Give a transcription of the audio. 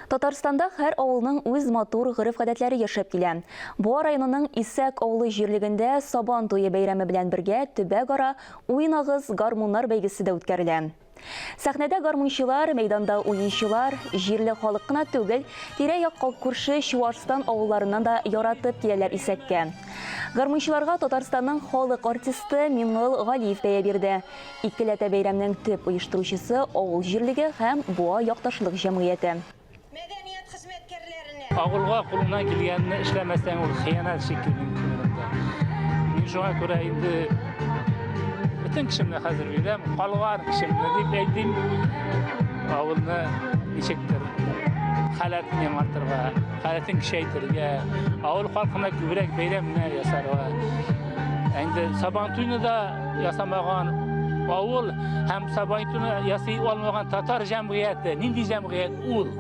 Татарстанда һәр авылның үз матур гореф-гадәтләре яшәп килә. Буа районының Исәк авылы җирлегендә Сабан туе бәйрәме белән бергә төбәкара Уйнагыз, гармуннар бәйгесе дә үткәрелә. Сәхнәдә гармунчылар, мәйданда уенчылар, җирле халык кына түгел, тирә-як күрше Чуашстан авылларыннан да яратып киләләр Исәккә. Гармунчыларга Татарстанның халык артисты Миңгол Галиев бәя бирде. Икеләтә бәйрәмнең төп оештыручысы авыл җирлеге һәм Буа якташлык җәмгыяте. Мәдәният хезмәткәрләренә. Авылга кулыңнан килгәнне эшләмәсәң, ул хыянәт шикелле минем күңелемдә. Мин шуңа күрә инде бөтен кешемне хәзер бирәм, калган кешемне дип әйтим, авылны ничектер халәтен яңартырга, халәтен көчәйтергә, авыл халкына күбрәк бәйрәмнәр ясарга. Инде Сабантуйны да ясамаган авыл һәм Сабантуйны ясый алмаган татар җәмгыяте, нинди җәмгыять ул?